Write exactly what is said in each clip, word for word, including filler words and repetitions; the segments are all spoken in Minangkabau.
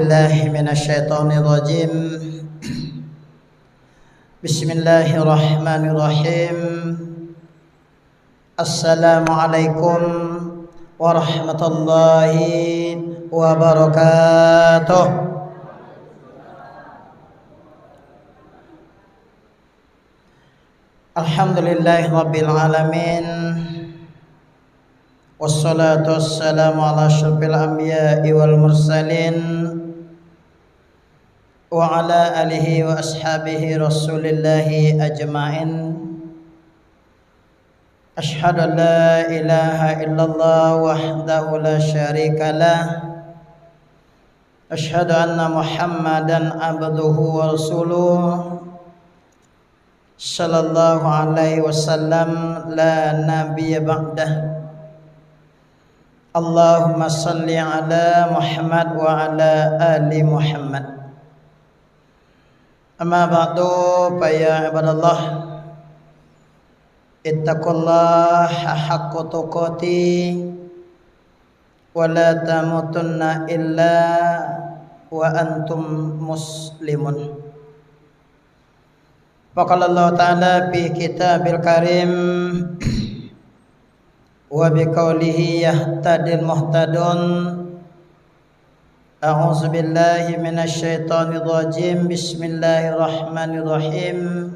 Billahi minasyaitonirrajim. Bismillahirrahmanirrahim. Assalamualaikum warahmatullahi wabarakatuh. Alhamdulillahirabbil alamin. Wassalatu wassalamu ala asyrafil anbiya'i wal mursalin, wa ala alihi wa ashabihi Rasulillahi ajmain. Asyhadu an la ilaha illallah wahdahu la syarikalah. Asyhadu anna Muhammadan abduhu wa rasuluh. Sallallahu alaihi wasallam, la nabiyya ba'dah. Allahumma salli ala Muhammad wa ala ali Muhammad. Amma ba'du, fa ya ibadallah, ittaqullaha haqqa tuqatih, wa la tamutunna illa wa antum muslimun. Faqala Allah Ta'ala fi kitabil karim, wa biqaulihi yahtadil muhtadun. A'udzu billahi minasyaitonir rajim. Bismillahirrahmanirrahim.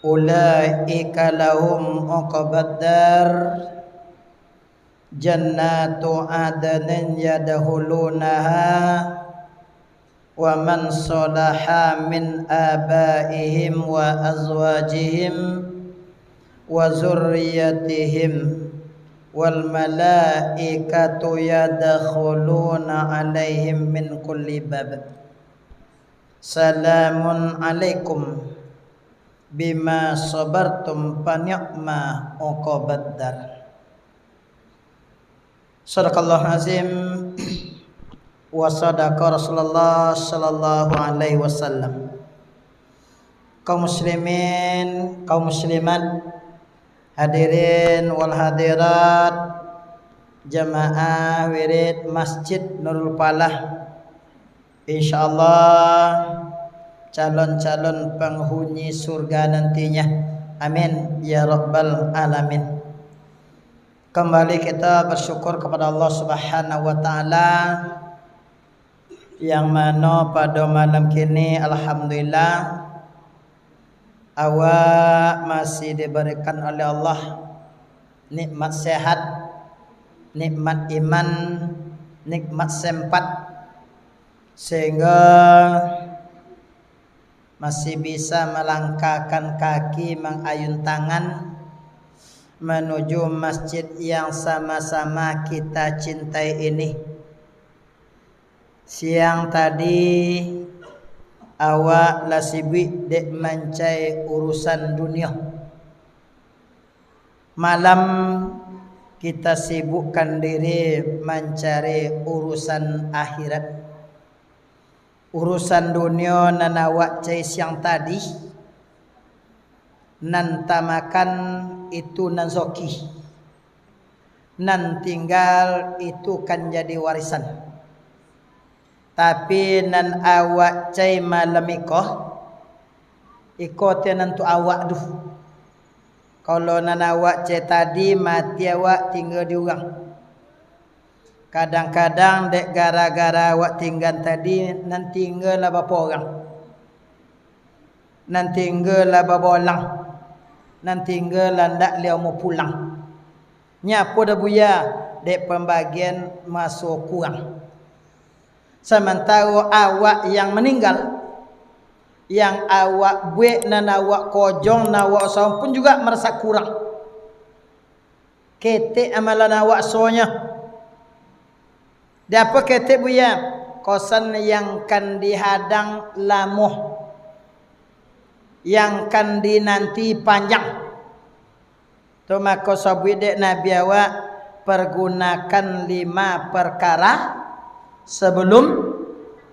Ulaika lahum uqbad dar, jannatu adnin yadkhulunaha, wa man salaha min abaihim wa azwajihim wa zurriyatihim, wal malaikatu yadkhuluna alaihim min kulli bab. Salamun alaikum bima sabartum fa ni'ma uqbad dar. Sadaqallahul azim, wa sadaqa Rasulullah sallallahu alaihi wasallam. Kaum muslimin, kaum muslimat, hadirin wal hadirat, jamaah wirid Masjid Nurul Falah, insyaallah calon-calon penghuni surga nantinya. Amin ya rabbal alamin. Kembali kita bersyukur kepada Allah Subhanahu wa Ta'ala, yang mano pada malam kini, alhamdulillah, awak masih diberikan oleh Allah nikmat sehat, nikmat iman, nikmat sempat, sehingga masih bisa melangkahkan kaki, mengayun tangan menuju masjid yang sama-sama kita cintai ini. Siang tadi, awak lah sibuik dek mancari urusan dunia. Malam, kita sibukkan diri mancari urusan akhirat. Urusan dunia nan awak cari siang tadi, nan tamakan itu nan zoki, nan tinggal itu kan jadi warisan. Tapi nan awak cari malam iko, iko tu nan tu awak tu. Kalau nan awak cari tadi, mati awak tingga di urang. Kadang-kadang dek gara-gara awak tingga tadi, nan tingga lah baporang, nan tingga lah babolang, nan tingga lah ndak liau mau pulang. Nyapo dah buya, dek pambagian maso kurang. Samantaro awak yang maninggal, yang awak buek, nan awak kojong, nan awak usahon pun juga marasa kurang. Ketek amalan awak sonyo. Di apo ketek, buya? Kosan yang kan dihadang lamoh, yang kan dinanti panjang. Tu mako sabuik dek Nabi awak, pergunakan lima perkara sebelum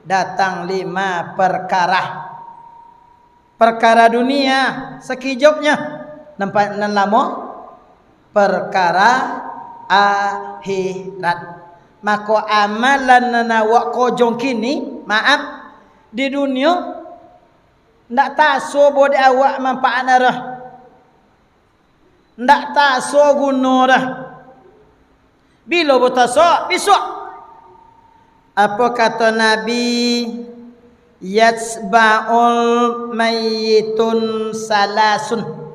datang lima perkara. Perkara dunia sakijoknyo, nampak nan lamo, perkara akhirat. Mako, amalan nan awak kojong kini, maaf, di dunio, ndak taso bo dek awak manfaatnyo doh. Ndak taso guno doh. Bilo bo taso? Bisuak. Apo kato Nabi? "Yatba'ul mayyitun salasun."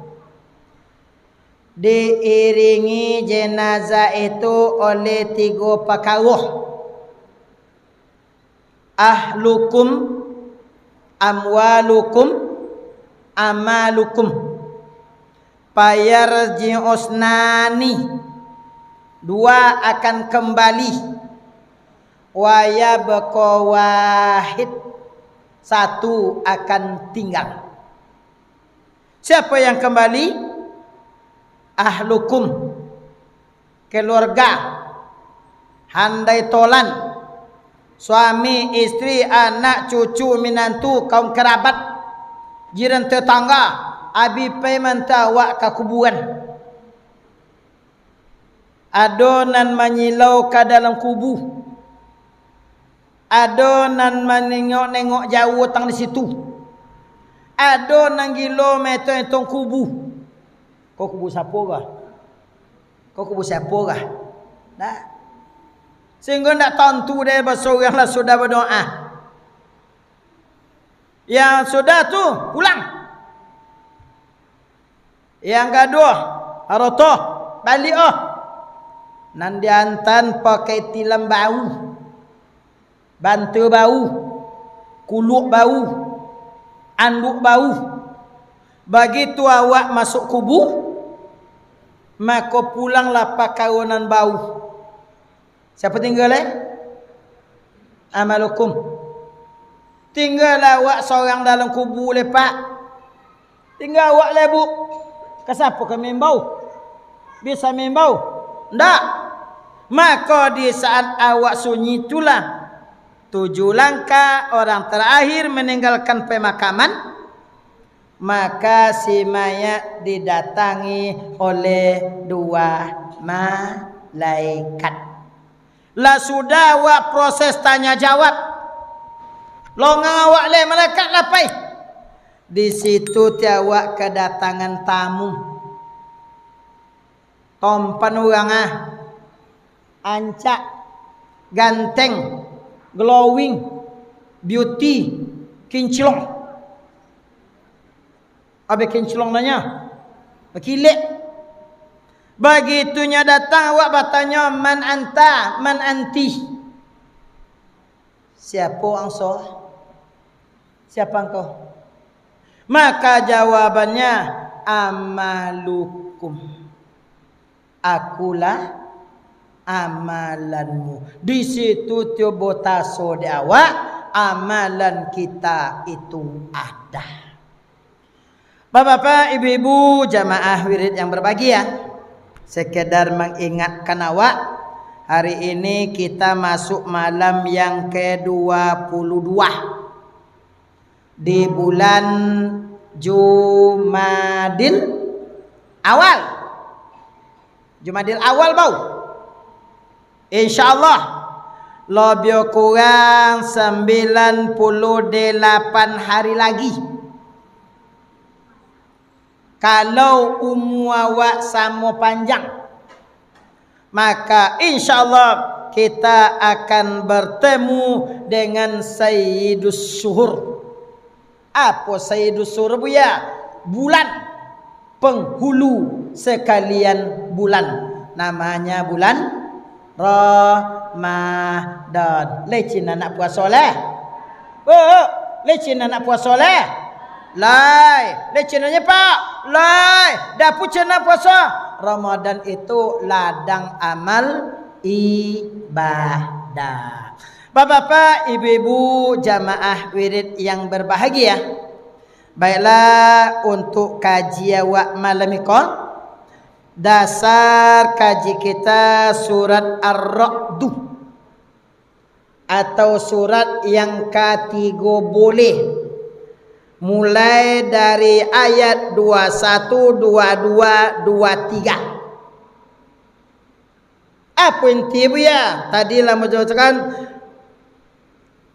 Diiringi jenazah itu oleh tigo pakaro. "Ahlukum, amwalukum, amalukum. Fayarji'usnani, dua akan kembali. Wayabqa wahid, satu akan tinggal." Siapa yang kembali? "Ahlukum, keluarga, handai tolan, suami, istri, anak, cucu, minantu, kaum kerabat, jiran tetangga, abih pai mantawak ka kuburan." Ado nan manyilau ka dalam kubu. Ado nan manengok-nengok jauah tang di situ. Ado nan gilo maetong-etong kubu. Ko kubu siapo kah? Ko kubu siapo kah? Nah. Sehingga ndak tantu deh basorang lah sudah badoa. Yang sudah tu, pulang. Yang gaduah, harotoh, baliak oh. Nan diantan pakai tilam bau, banta bau, kuluak bau, anduk bau. Bagitu awak masuk kubu, mako pulanglah pakawanan bau. Siapa tinggal, eh? Amalukum. Tinggal awak sorang dalam kubu, lepak. Tinggal awak, lebuk. Ka siapa ka maimbau? Bisa maimbau? Ndak. Maka di saat awak sunyi itulah tujuh langkah orang terakhir meninggalkan pemakaman, maka si mayat didatangi oleh dua malaikat. Lah sudah awak proses tanya jawab, longang awak lai, malaikat lah pai. Di situ ti awak kadatangan tamu. Tampan urang ah, ancak, ganteng, glowing, beauty, kinclong. Abih kinclong nanyo, bakilek. Bagitunyo datang, awak batanyo, "Man anta, man anti?" Siapo angso? Siapa engkau? Maka jawabannyo, "Amalukum." Akulah amalanmu. Di situ tibo taso di awak, amalan kita itu ada. Bapak-bapak, ibu-ibu, jamaah wirid yang berbahagia, sekedar mengingatkan awak, hari ini kita masuk malam yang kedua puluh dua di bulan Jumadil Awal. Jumadil Awal, bau. Insya Allah, lebih kurang sembilan puluh delapan hari lagi. Kalau umua awak samo panjang, maka insya Allah kita akan bertemu dengan Sayyidus Syuhur. Apo Sayyidus Syuhur, Buya? Bulan, penghulu sekalian bulan. Namanya bulan Ramadan. Lecin anak puaso leh. Oh, lecin anak puaso leh. Lai, lecin aja, Pak. Lai, dapu cina puaso. Ramadan itu ladang amal ibadah. Bapak-bapak, ibu-ibu, jamaah wirid yang berbahagia. Baiklah, untuk kaji awak malam iko, dasar kaji kita surat Ar-Ra'du, atau surat yang katigo boleh, mulai dari ayat dua satu, dua dua, dua tiga. Apo inti, Buya? Tadi lah manjelaskan,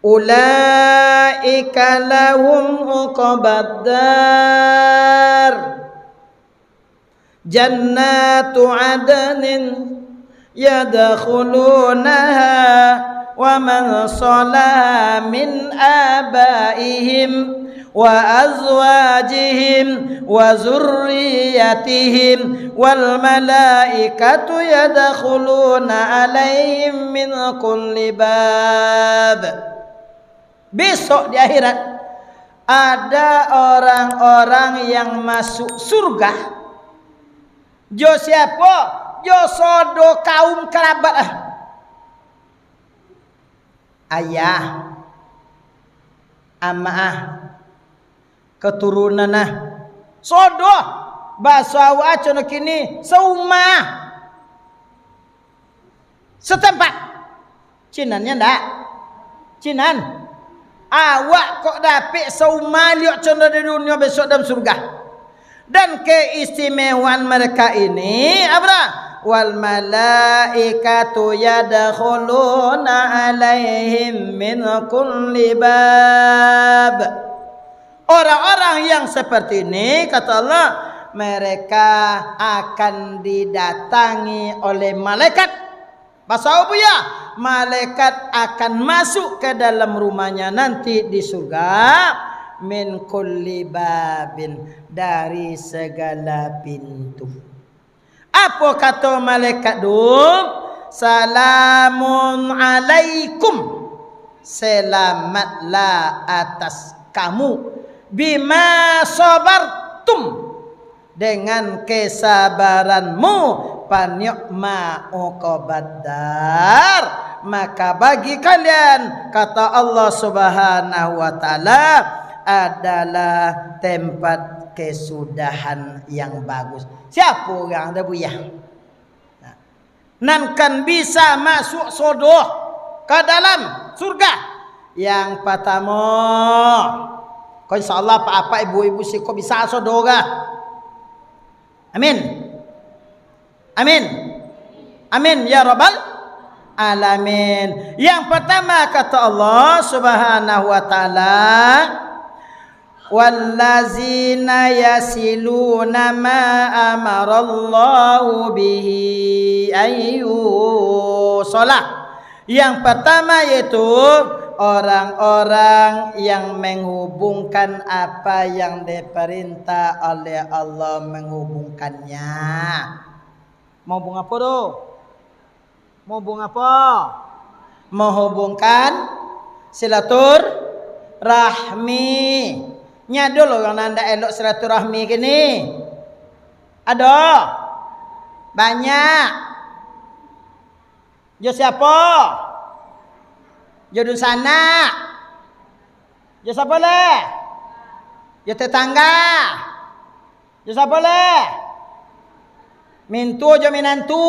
"Ulaika lahum uqubad dar, jannatu adnin yadkhulunaha, wa man salaha min abaihim wa azwajihim wa zurriyatihim, wal malaikatu yadkhuluna alaihim min kulli bab." Besok di akhirat, ada orang-orang yang masuk surga. Jo siapo? Jo sodo kaum karabat ah. Ayah, amaah, katurunan ah. Sodo, baso awak cano kini, saumah. Satampat. Cinannyo ndak? Cinan. Awak kok dapek saumah liok cando di dunia, besok dalam surga. Dan keistimewaan mereka ini, apa? "Wal malaikatu yadkhuluna alaihim min kulli bab." Orang-orang yang seperti ini, kata Allah, mereka akan didatangi oleh malaikat. Baso apo, Buya? Malaikat akan masuk ke dalam rumahnya nanti di surga, min kulli babin, dari segala pintu. Apo kato malaikat tu? "Salamun alaikum." Selamatlah atas kamu. "Bima sabartum." Dengan kesabaranmu, "fa ni'ma uqubad dar." Maka bagi kalian, kata Allah Subhanahu wa Ta'ala, adalah tempat kesudahan yang bagus. Siapo urang tu, Buya? Nah, nan kan bisa masuak sodo ka dalam surga? Yang patamo, ko insya Allah apak-apak, ibu-ibu siko bisa sodo ka? Amin. Amin. Amin ya rabbal alamin. Yang pertama, kata Allah Subhanahu wa Ta'ala, "Wallazina yasiluna ma amarallahu bihi ayyusala." Yang pertama yaitu orang-orang yang menghubungkan apa yang diperintah oleh Allah menghubungkannya. Mau hubung apa tu? Mau hubung apa? Menghubungkan silaturahmi. Nya ado lo urang nan ndak elok silaturahmi kini? Ado? Banyak. Jo siapo? Jo dunsanak. Jo siapo lai? Jo tetangga. Jo siapo lai? Mintuo jo minantu.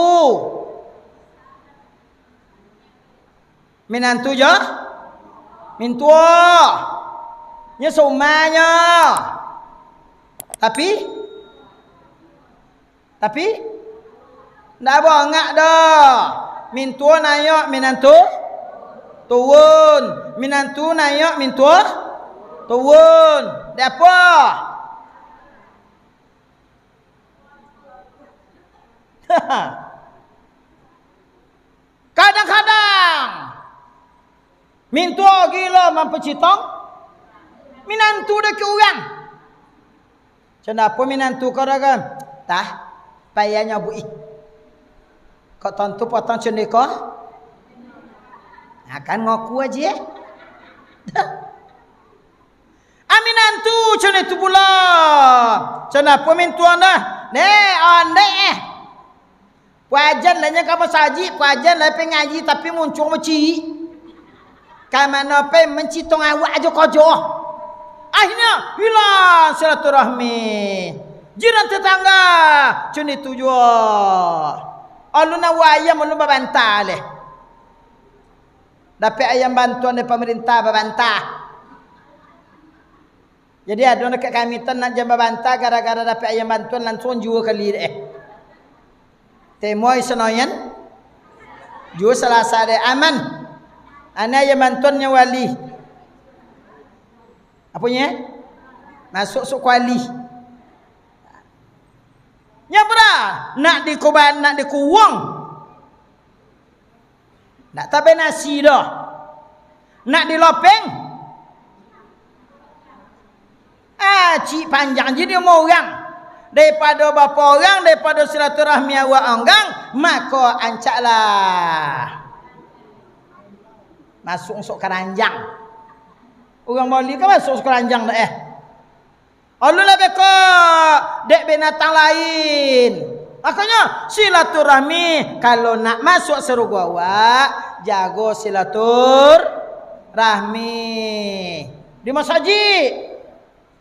Minantu jo mintuo. Nyo saumahnyo. Tapi, tapi, ndak bongak doh. Mintuo naiak, minantu turun. Minantu naiak, mintuo turun. Dek apo? Kadang-kadang, mintuo gilo mampacitong minantu dek urang. Cando apo minantu ko dagang? Tah, payah nyo buih. Kok tontu potong cando ko? Nah, kan ngaku aja. Ah, minantu cando itu pulo. Cando apo mintuo dah? Deh, ondeh eh. Pajan lah nyo ka masajik, pajan lah pai ngaji, tapi muncuang maciik. Ka mano pai mancitong awak ajo kojo. Akhirnyo, hilang silaturahmi. Jiran tetangga, cun itu juo. Alun awak ayam, alun babantah leh. Dapek ayam bantuan dari pamarintah, babantah. Jadi, ado nan dek kami tu nak jan babantah, gara-gara dapek ayam bantuan, langsuang juo kali dek eh. Temoi Senayan, Juo salasai dek aman. Ane ayo mantuannyo wali. Aponyo? Masuk suk kuali. Nyo bara, nak dikuban, nak dikuwong. Nak tabeh nasi doh. Nak dilopeng. Ah, cik panjang jadi umua urang. Daripado bapo urang, daripado silaturahmi awak anggang, mako ancaklah. Masuk-masuk karanjang. Urang Bali kan masuk karanjang dah, eh. Alun lah beko dek binatang lain. Makonyo, silaturahmi, kalau nak masuak sarugo awak, jago silaturahmi. Di masajik,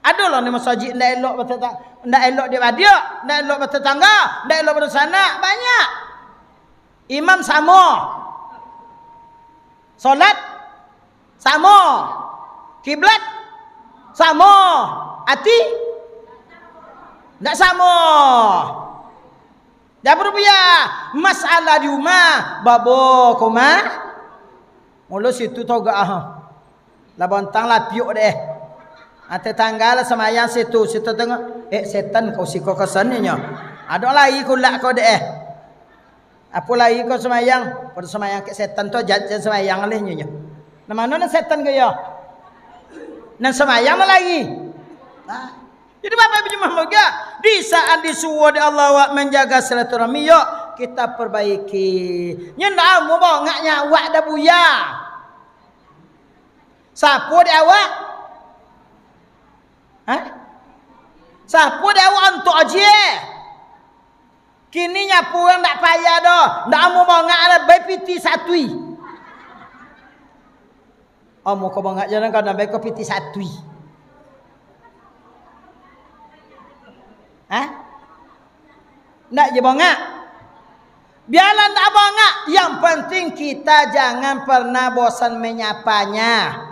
ado lo di masajik ndak elok batata-, ndak elok dek badiak, ndak elok batatangga, ndak elok badunsanak, banyak. Imam samo. Solat samo, kiblat samo, ati ndak samo. Jan barubiah, masalah di umah, babo koma. Mulo situ togak ah. Lah bontang lah piuk deh. Ah, tetangga lah samayang situ, situ tengok. Eh, setan kau siko kesan nyo. Ado lai kulak kau deh. Apo lai ko sumayang? Pado sumayang kek setan tu, jan, jan sumayang leh nyo, nyo. Nan mano nan setan ko yo? Nan sumayang nan lai. Nah, jadi Bapak Ibu jemaah moga, di saat disuruh dek Allah awak manjaga silaturahmi, yo, kita perbaiki. Nyo ndak amuah bongak nyo awak dah, Buya. Sapo dek awak? Hah? Sapo dek awak antok aje? Kini nyapu urang ndak payah doh, ndak amuah bongak lah, bai pitih satui. Amuah ko bongak jan, kadang bai ko pitih satui. Hah? Ndak je bongak. Biarlah ndak bongak, yang penting kita jangan pernah bosan menyapanya.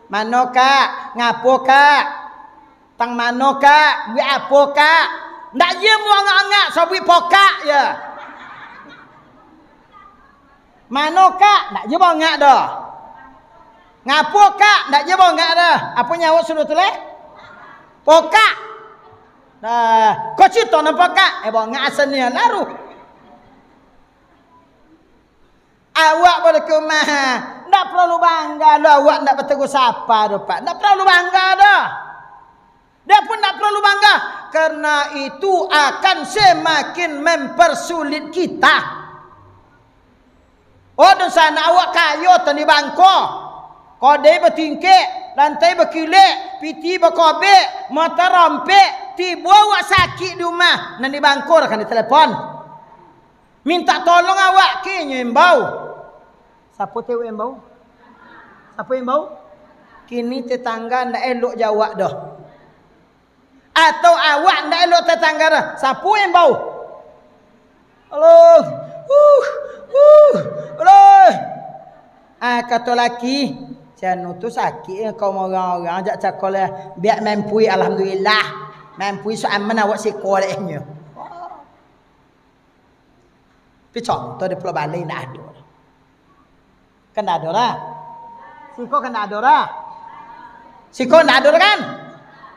Mano, Kak? Ngapo, Kak? Tang mano, Kak? Buek apo, Kak? Ndak je muangak-angak, sabuik pokak je. Mano, Kak? Ndak je bongak doh. Ngapo, Kak? Ndak je bongak doh. Apo nyo awak sudah tuleh? Pokak. Nah, ko cito nan pokak. Eh, bongak asal nian laru. Awak baliak ka umah, ndak paralu bangga lo, awak ndak bategur sapa doh, Pak. Ndak paralu bangga doh. Dia pun ndak paralu bangga, karena itu akan semakin mempersulit kita. Oh, dunsanak awak kayo tandi bangko, kodai batingkek, lantai bakilek, pitih bakobek, mata rompek, tibo awak sakik di umah, nan di bangko lah kan ditelepon. Mintak tolong awak, kini imbau. Sapo tu imbau? Sapo imbau? Kini tetangga ndak elok jo awak doh. Atau awak ndak elok tetangga doh. Sapo imbau? Allah. Uh, uh, Allah. Ah, kato laki, "Canu tu sakik, eh, kau marang-marang jak cako lah. Biak mampui, alhamdulillah. Mampui so aman awak siko dek nyo." Tapi contoh di Pulau Bali ndak ado. Kan ndak ado lah. Siko kan ndak ado lah. Siko ndak ado lah kan?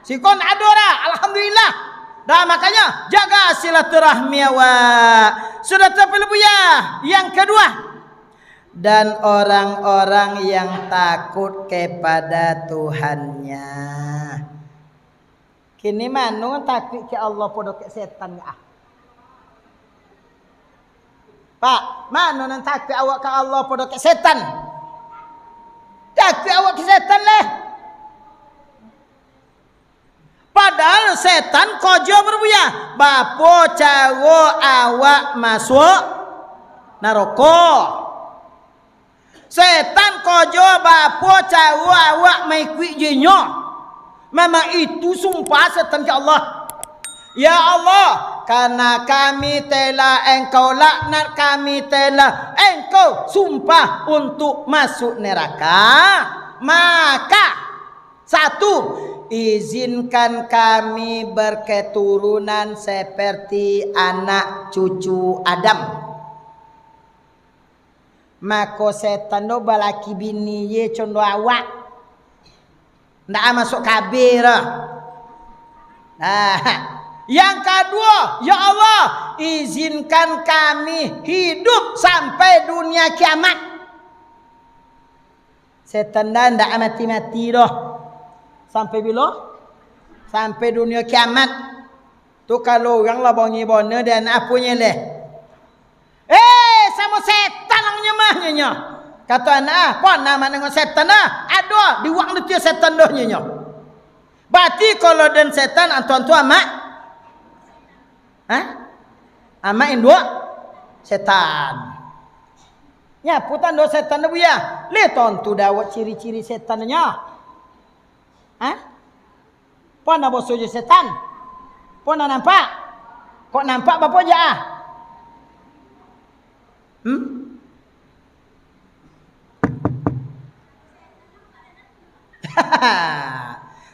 Siko ndak ado lah. Alhamdulillah. Dah, makanya jaga silaturahmi awak. Sudah tu, Pak Buya. Yang kedua, dan orang-orang yang takut kepada Tuhannya. Kini mano nan takuik ka Allah podo ka setan, ah? Pak, mano nan takuik awak ka Allah podo ka setan? Takuik awak ka setan lah. Padahal setan kojo berbuya. Bapo caro awak masuak naroko? Setan kojo bapo caro awak maikuik jinyo. Memang itu sumpah setan ka Allah. Ya Allah, karena kami telah Engkau laknat, kami telah Engkau sumpah untuk masuk neraka, maka, satu, izinkan kami berketurunan seperti anak cucu Adam. Mako setan tu balaki bini ye condo awak. Ndak masuak kabeh doh. Nah, yang kaduo, "Ya Allah, izinkan kami hidup sampai dunia kiamat." Setan dah ndak mati-mati doh. Sampai bilo? Sampai dunia kiamat. Tu kalau urang lah bongi bona dan aponyo leh. Eh, samo setan ang nyo mah nyo nyo. Kato anak, ah, pernah manengok setan ah? Ado, di wang tu setan doh nyo nyo. Berarti kalau den setan, antu-antu amak. Hah? Amak induak setan. Nyapu tando setan tu, Buya? Leh tontu dawat ciri-ciri setan nyo. Hah? Pernah boso jo setan? Pernah nampak? Kok nampak bapo ja ah? Hmm?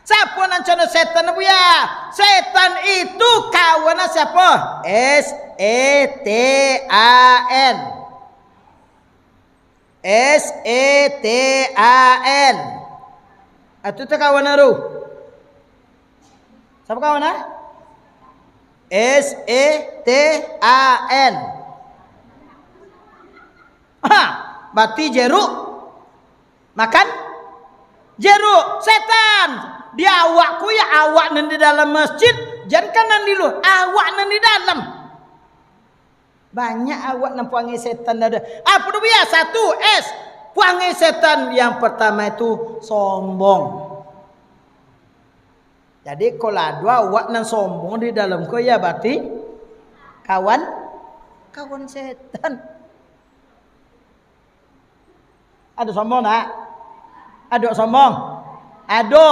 Siapo nan cano setan, Buya? Setan itu kawan siapo? S E T A N. S E T A N. Atu tu kawan aru. Siapa kawan, ah? S E T A N. Ha, berarti jeruk. Makan jeruk. Setan. Di awak ko ya, awak nan di dalam masjid, jan kan nan di luar. Awak nan di dalam. Banyak awak nan puangai setan dah. Apo tu, Buya? Satu, S. Puangai setan yang pertama itu sombong. Jadi, kalau ado awak nan sombong di dalam ko, ya berarti kawan, kawan setan. Ado sombong tak? Ado sombong? Ado.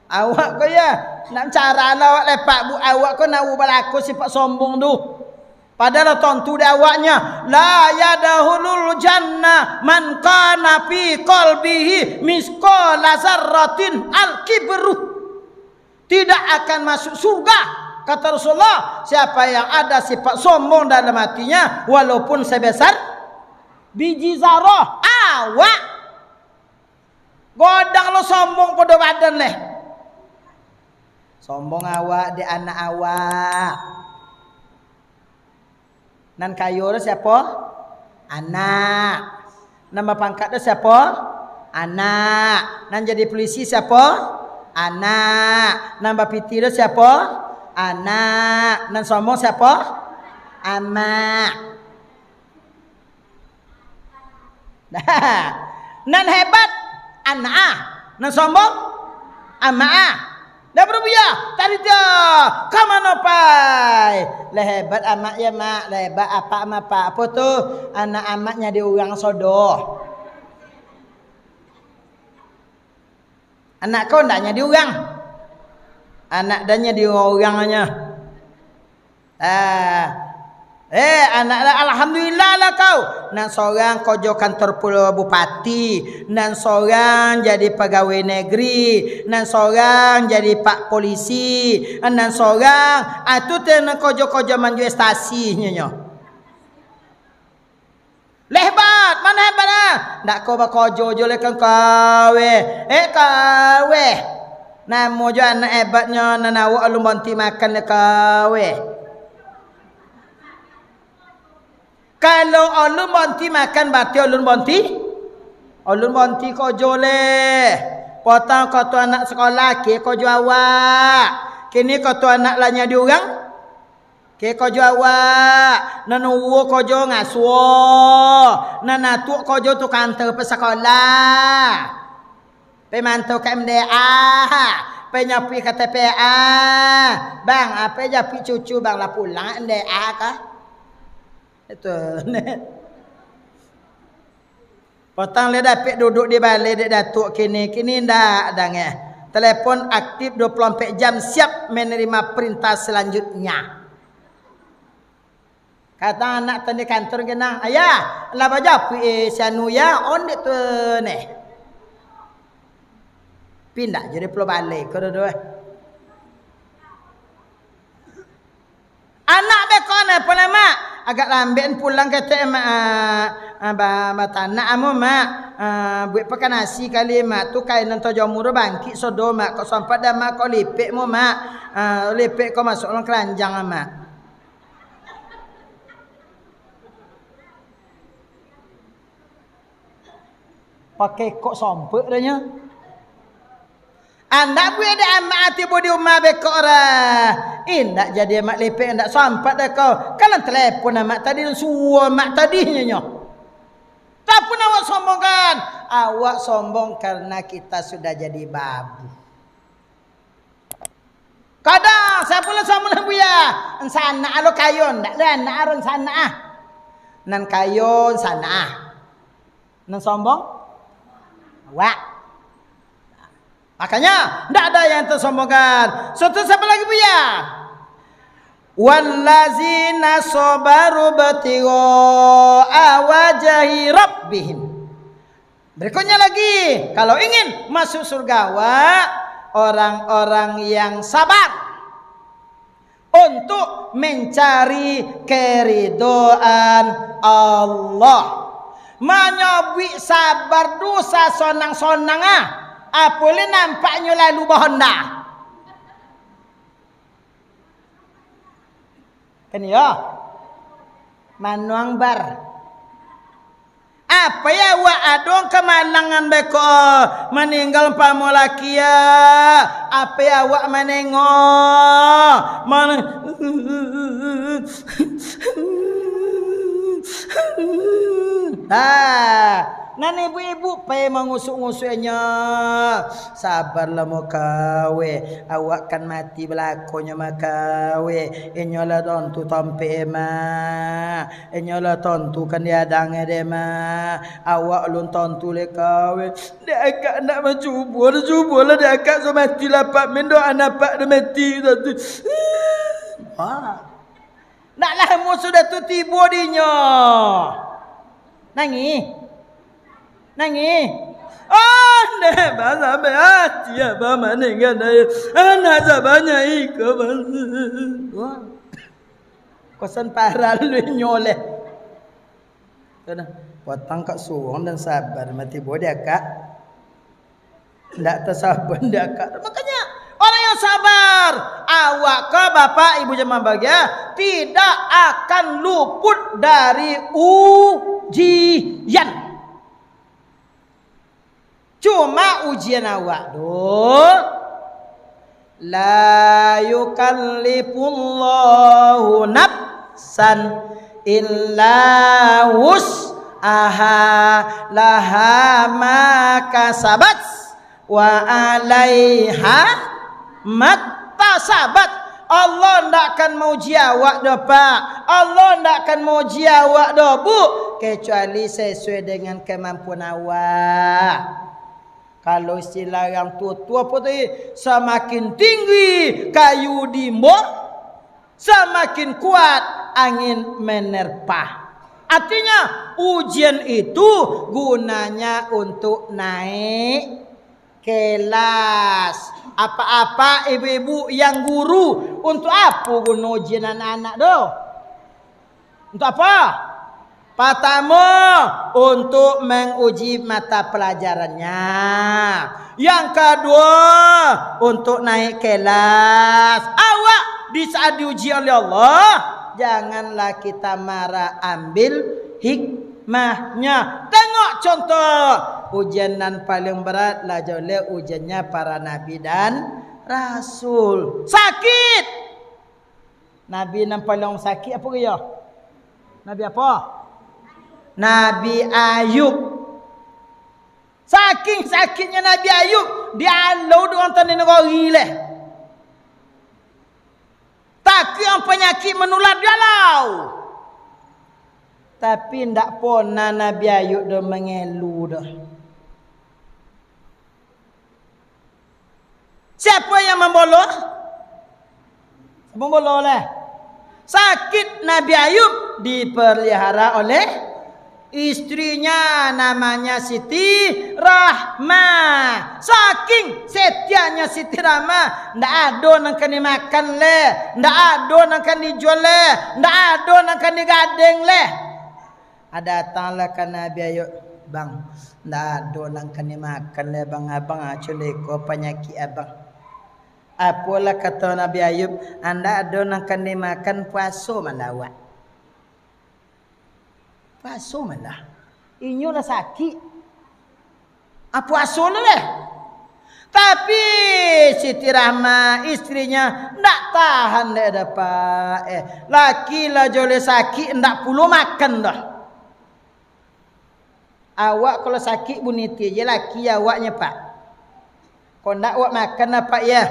Awak ko ya, nak cara lah awak lepak bu, awak ko nak balako sifat sombong tu. Padahal tontu di awaknya, "La yadkhulul jannah man kana fi qalbihi misqala zarratin al kibru." Tidak akan masuk surga, kata Rasulullah, siapa yang ada sifat sombong dalam hatinya, walaupun sebesar biji zarah. Awak godang lo sombong podo badan leh. Sombong awak di anak awak. Nan kayo tu siapo? Anak. Nan bapangkat tu siapo? Anak. Nan jadi polisi siapo? Anak. Nan bapiti tu siapo? Anak. Nan sombong siapo? Amak. Nah, nan hebat anak ah, nan sombong amak ah. Dah baru buya, tadi tu, ka mano pai? Lah hebat amak ya, Mak. Lah hebat apak, Mak, Pak. Apo tu? Anak amak nyadi urang sodoh. Anak kau ndak nyadi urang. Anak dah nyadi urang-urang nyo. Ah. Eh, anak dah, alhamdulillah lah kau. Nan sorang kojo kantor pul-, bupati, nan sorang jadi pagawai negeri, nan sorang jadi pak polisi, nan sorang, ah, tu teh nan kojo-kojo manjual stasi nyo nyo. Lah hebat, mano hebat ah? Ndak ko bakojo jo leh kan kaweh. Eh, kaweh. Namo jo anak hebatnyo, nan awak alun bonti makan leh kaweh. Kalau alun bonti makan, barati alun bonti, alun bonti kojo leh. Potang koto anak sakolah, kini kojo awak. Kini koto anak lah nyadi urang. Ke kojo awak, nan uwo kojo ngasuo, nan atuak kojo tukang anta pai sakolah, pai mantau ka M D A, pai nyapuik ka T P A. Bang, apo japuik cucu bang, lah pulang M D A kah? Itu. Patang leh dapek duduk di balai dek Datuak kini, kini ndak dangeh. Telepon aktif dua puluh ampek jam, siap menerima perintah selanjutnya. Kata anak tadi kantor genang, "Ayah, lah bajapuik, eh, si anu ya, ondeh tu neh." Pindah jadi pulau balai ko doh, eh. Anak beko ne pulang, Mak. Agak lambek pulang, ketek, Mak. Ah, ba-, batanak amu, Mak. Ah, buek pakan nasi kali, Mak. Tu kain nan tajamur bangkik sodo, Mak. Kok sampat dah, Mak, kok lepek mu, Mak. Ah, lepek kok masuk dalam keranjang, Mak. Pakai kok sompek dah nyo. Andak buek dek amak ati bodi umah bekok rah. Indak jadi amak lepek, indak sampat dek kau. Kalan telepon amak tadi, suo amak tadi nyo. Tapun awak sombong kan? Awak sombong karena kita sudah jadi babu. Kadang, sia pulo sombong buya? Nsanak lo kayo, ndak lo anak aro nsanak ah. Nan kayo nsanak ah. Nan sombong? Awak. Makanya, ndak ada yang tersombongkan. Suatu siapa lagi, buya? Wallazina sabaru ibtigha'a wajhi rabbihim. Berikutnya lagi, kalau ingin masuk surga awak, orang-orang yang sabar untuk mencari keridhaan Allah. Manyabuik sabar tu sasonang-sonang ah. Apo lai nampaknyo lalu bahonda. Kan iyo? Manuang bar. Apo yo awak ado kamalangan beko maninggal pamo laki yo? Apo yo awak manengok? Man-, ha, nan ibu-ibu pai mangusuak-ngusuaknyo. Sabarlah makawe, awak kan mati balakonyo makawe. Inyo lah tantu tampek, Mak. Inyo lah tantu kan diadang dek, Mak. Awak alun tantu lai kawe. Dek akak ndak mancubo, cubolah dek akak so mati lah, Pak. Mindoan apak dah mati tantu. Wah. Ndak lamo sudah tu tibo dinyo. Nangih. Nangih. Oh, ndak, bah, sampai hati abah maninggan anak sabanyak iko, bah. Wah. Kosan parah lu nyo leh. Kena, potang kak suwong dan sabar, mati bodi akak. Ndak tasabar, ndak akak. Makanya, orang yang sabar, awak ko, bapak, ibu jamaah bahagia, tidak akan luput dari ujian. Cuma ujian awak tu, la yukallifullahu nafsan illa wus'aha, laha ma kasabat, wa alaiha maktasabat. Allah ndak akan mauji awak doh, Pak. Allah ndak akan mauji awak doh, Bu, kecuali sesuai dengan kemampuan awak. Kalau istilah urang tuo-tuo apo tadi, samakin tinggi kayu dimbok, samakin kuat angin menerpa. Artinya, ujian itu gunanya untuk naik kelas. Apa-apa ibu-ibu yang guru, untuk apo guno ujian anak-anak tu? Untuk apa? Patamo, untuk manguji mata palajarannya. Yang kaduo, untuk naik kelas. Awak di saat diuji oleh Allah, janganlah kita marah, ambil hikmahnya. Tengok contoh, ujian nan paling berat lah joleh ujiannya para nabi dan rasul. Sakit. Nabi nan paling sakik apo yo? Nabi apo? Nabi Ayub. Saking sakiknyo Nabi Ayub, dialau dek urang tando nagori leh. Takuik panyakik manular dialau. Tapi ndak pernah Nabi Ayub do mangelu doh. Siapa yang membolo? Siapa membolo leh? Sakit Nabi Ayub dipelihara oleh istrinya, namanya Siti Rahmah. Saking setianya Siti Rahmah, ndak ado nan kan dimakan leh, ndak ado nan kan dijual leh, ndak ado nan kan digadeng leh. Datanglah ka Nabi Ayub, "Bang, ndak ado nan ka dimakan lai, Bang. Abang, ah, culeko panyakik abang." Apolah kato Nabi Ayub, "Ndak ado nan ka dimakan, puaso malah awak." Puaso malah. Inyo lah sakik. Ah, puaso lah deh. Tapi Siti Rahma, istrinya, ndak tahan dek dapek. Eh, laki lah joleh sakik, ndak pulo makan doh. Awak kalau sakik buniti je laki awaknyo, Pak. Kok ndak awak makan, Pak, ya?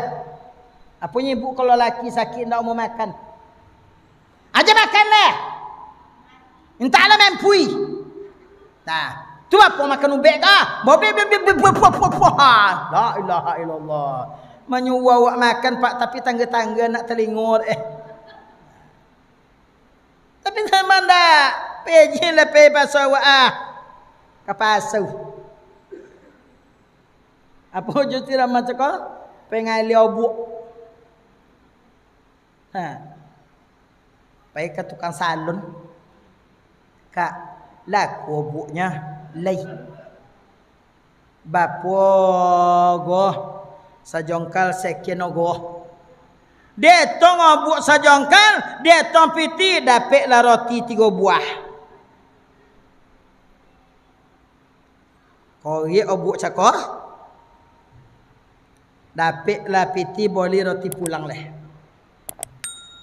Apo nyo ibu kalau laki sakik ndak mau makan? Aja makan lah. Entahlah mampui. Nah, tu apo makan ubek kah? Bobek, bobek, bobek, bobek, bobek, bobek. La ilaha illallah. Manyuruah awak makan, Pak, tapi tangga-tangga nak telingo, eh. Tapi sama ndak, peje lah pe paso awak ah. Ka paso. Apo jo Siti Rahma cako? Pangali obuak. Ha. Pai ka tukang salon. Kak, laku obuaknyo lai. Bapo goh? Sajongkal sekian ogoh. Dietong obuak sajongkal, dietong pitih, dapeklah roti tigo buah. Korek obuak cako, dapeklah pitih, boli roti pulang leh.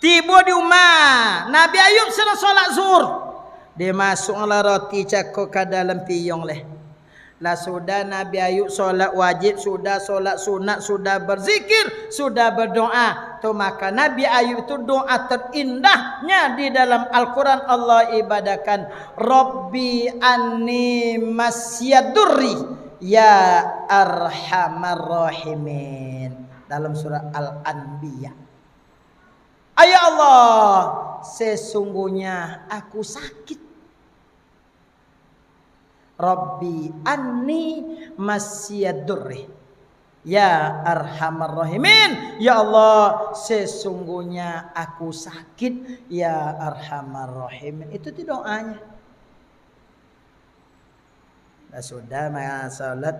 Tibo di umah, Nabi Ayub sadang solat zuhur. Dimasuklah roti cako ka dalam piong leh. Lah sudah Nabi Ayub solat wajib, sudah solat sunat, sudah berzikir, sudah berdoa. Tu maka Nabi Ayub tu doa terindahnya di dalam Al-Quran Allah ibadahkan, "Rabbi anni masyadurri ya arhamar rahimin." Dalam surah Al-Anbiya. "Ya Allah, sesungguhnya aku sakit." "Rabbi anni masyadurri ya arhamar rahimin." "Ya Allah, sesungguhnya aku sakit, ya arhamar rahimin." Itu tu doanya. Lah sudah mah salat,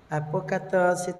apo kato si